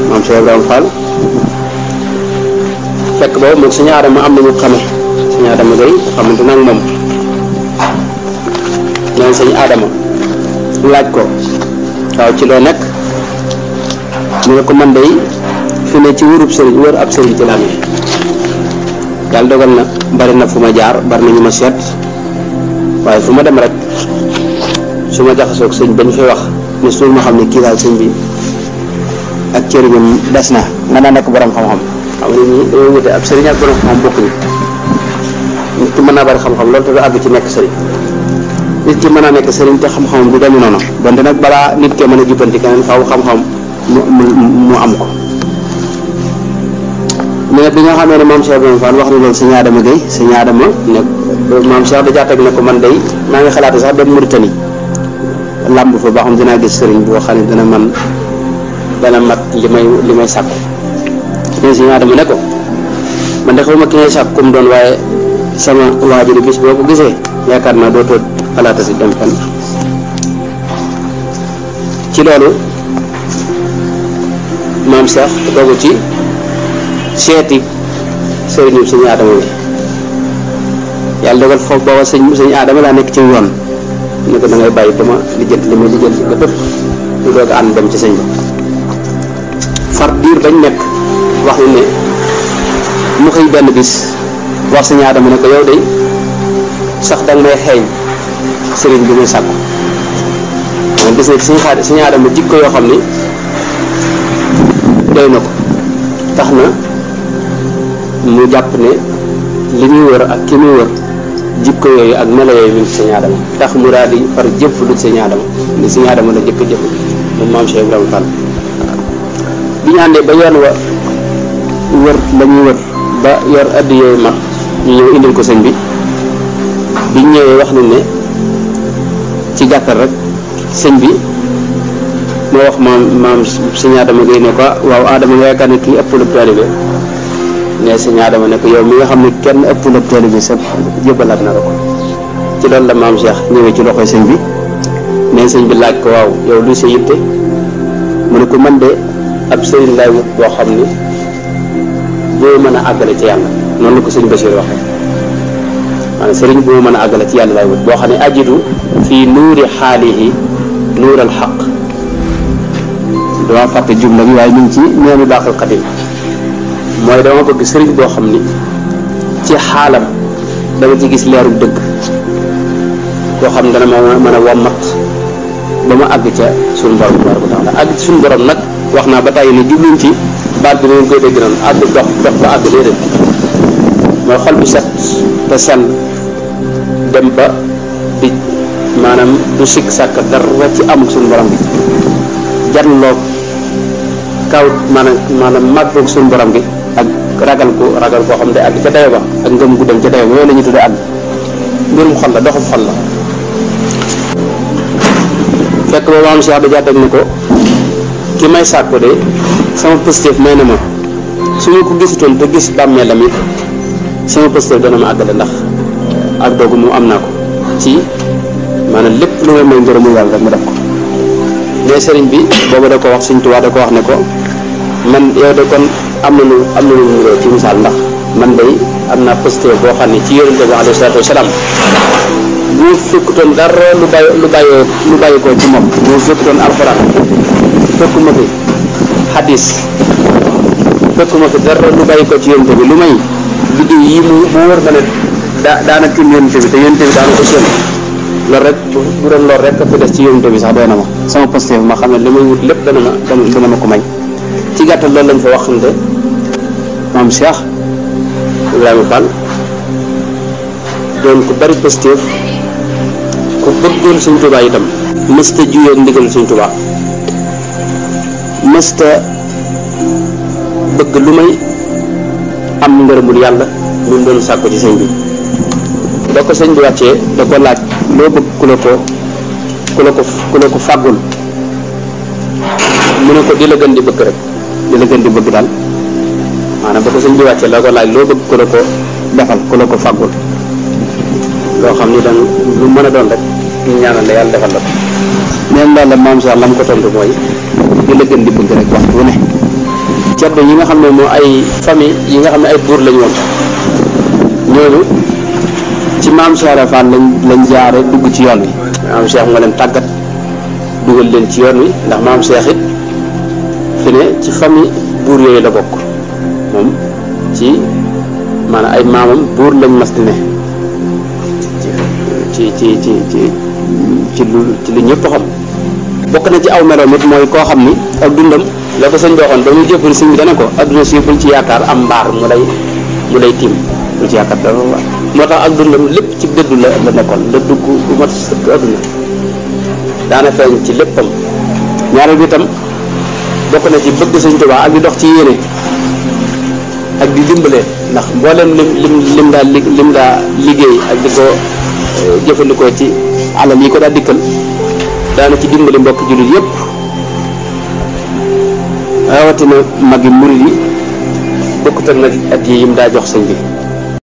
maam Cheikh Ibrahima Fall fekk boobu moom suñu aadama am nañu xame suñu aadama gay xamante nag moom neen suñu aadama laaj ko waaw ci loo nekk mu ne ko man day fi ne ci wërub sëriñ wër ab sëriñ ci la amee yàlla dogal na bari na fu ma jaar bari na ñu ma seet waaye fu ma dem rek su ma jaxasoog sëñ bañ fay wax ne suul ma xam ne kii daal sëñ bi ak cëriñam des na nga naa nekk borom xam-xam xam ne nii dañoo wute ab sëriñ ak borom xam-xam bokkuñu nit ki mën naa bari xam-xam loolu te du àgg ci nekk sëriñ nit ki mën naa nekk sëriñ te xam-xamam du demee noonu donte nag balaa nit kee mën a jubbanti keneen faaw xam-xam mu am ko mais bi nga xamee ne maam Cheikh Ibrahima Fall wax na loolu sëñ Adama Gueye sëñ Adama ne maam Cheikh da jàttak ne ko man day maa ngi xalaat sax dem Mauritanie làmb fa ba xam dinaa gis sëriñ boo xam ne dana mat li may sàkku mais sëñ Adama ne ko man de xaw ma ki ngay sàkku comme doon waaye sama waajur bis boo ko gisee yaakaar naa dootoo xalaata si dem fenn ci loolu maam Cheikh doogu ci seeti sëriñu sëñ Adama bi yàlla dogal foofu booba sëñ Adama daa nekk ci yoon ne ko da ngay bàyyi ba ma lijjanti li may lijjanti ba dëpp ñu doog a ànd dem ci sëñ bi far diir bañ nekk wax ne mu xëy benn bis wax sëñ Adama ne ko yow de sax danga may xeeñ sëriñ bi muy sàkku moom gis ne sëñ Adama jikko yoo xam ni doy na ko tax na mu jàpp ne li muy wër ak ki muy wër jikko yooyu ak melo yooyu mi ngi sëñ Adama tax mu daal di far jëf lu sëñ Adama ni sëñ Adama la jëkk jëf moom maam Cheikh Ibrahima Fall bi ñu àndee ba yoon wa wër la ñuy wër ba yor addi yooyu mat ñu ñëw indil ko sëñ bi biñ ñëwee wax nañ ne ci gàttal rek sëñ bi moo wax maam sëñ Adama Gueye ne ko waaw Adama nga yaakaar ne kii ëpp la taalibe ne sëñ Adama ne ko yow mi nga xam ne kenn ëpp la taalibe sa jëbbalaat na la ko ci loolu la maam Cheikh ñëwee ci loxoy sëñ bi ne sëñ bi laaj ko waaw yow luy sa yitte mu ne ko man de ab sëriñ laay wut boo xam ni boo mën a àggale ci yàlla noonu la ko sëñ Bachir waxee maanaam sëriñ boo mën a àggale ci yàlla laay wut boo xam ne ajidu fii nuuri xaalihi nuural xaq dama fàtte jumla bi waaye mi ngi ci ñoom baaxal xadim mooy dama bëgg sëriñ boo xam ni ci xaalam dama ci gis leeru dëgg boo xam ne dana ma mën a wommat ba ma àgg ca suñu borom tabaaraka taala àgg ci suñu borom nag wax naa ba tàyyi ne jubluñ ci baat bi ngeen koy dégg noonu àgg dox ba àgg déedéet mooy xol bu set te sell dem ba di maanaam du sikk sàkk dara ci amul suñu borom bi janloo kaw maanaam màggoog suñu borom bi ak ragal koo xam ne àgg ca dayo ba ak ngëm gu dem ca dayo ba yooyu la ñuy tuddee àgg mbirum xol la doxum xol la fekk boobu am Cheikh da jàttak ni ko ki may sàkku de sama positif may na ma su ma ko gisutoon te gis bàmmeelam it sama positif dana ma àggale ndax ak doogu mu am naa ko ci maanaam lépp lu may may ngërëmu yàlla rek mu def ko mais sëriñ bi boobu da ko wax Sëriñ Tuubaa da ko wax ne ko man yow de kon am na lu nuroo ci misaal ndax man day am naa positif boo xam ne ci yonent bi alayhi salaatu wasalaam bu fekkutoon dara lu bàyyi ko ci moom bu fekkutoon alxuraan fekkuma fi xadis fekkuma fi dara lu bàyyi ko ci yonent bi lu may biddiw yi mu wër na ne daana tim yonent bi te yonent bi daana ko seen loolu rek bu doon loolu rek fi des ci yonent bi sax doy na ma sama positif ma xam ne li may wut lépp dana ma ko may ci gàttal loolu lañ fa waxante maam Cheikh Ibrahima Fall doon ku bari positif ku bëggoon Sëñ Tuubaa itam mësta juyoog ndigal Sëñ Tuubaa mësta bëgg lu may am ngërëmul yàlla lu doon sàkku ci sëñ bi da ko sëñ bi wàccee da ko laaj loo bëgg ku la ko fàggul mu ne ko di la gën di bëgg rek di la gën di bëgg daal maanaam ba ko sëñ bi wàccee la ko laaj loo bëgg ku la ko defal ku la ko fàggul loo xam ni danga lu mën a doon rek ñu ñaanal la yàlla defal la ko neen daal la maam Cheikh la mu ko tontu mooy di la gën di bëgg rek waxtu ne ceddo yi nga xam ne moo ay famille yi nga xam ne ay buur lañu woon ñooñu ci maam Cheikh Ibra Fall lañ jaare dugg ci yoon wi. maam Cheikh moo leen tàggat dugal leen ci yoon wi ndax maam Cheikh it fi ne ci famille buur yooyu la bokk moom ci maanaam ay maamam buur lañ mas di ne ci lu ñëpp xam. bokk na ci aw meloom it mooy koo xam ni ak dundam la ko sëñ bi waxoon ba muy jëppal sëñ bi dana ko adduna si bul ci yaakaar am mbaar mu lay tiim bul ci yaakaar dara moo tax ak dundam lépp ci dëddu la nekkoon dëddu gu mat sëkk adduna daana feeñ ci léppam. ñaareel bi itam bokk na ci bëgg sëñ Tuubaa ak di dox ci yéene ak di dimbale ndax mboolem lim daa liggéey ak di ko jëfandikoo ci alal yi ko daa dikkal daana ci dimbali mbokk jullit yépp rawatina magi murid yi bokkut ak nag at yi yim daa jox sëñ bi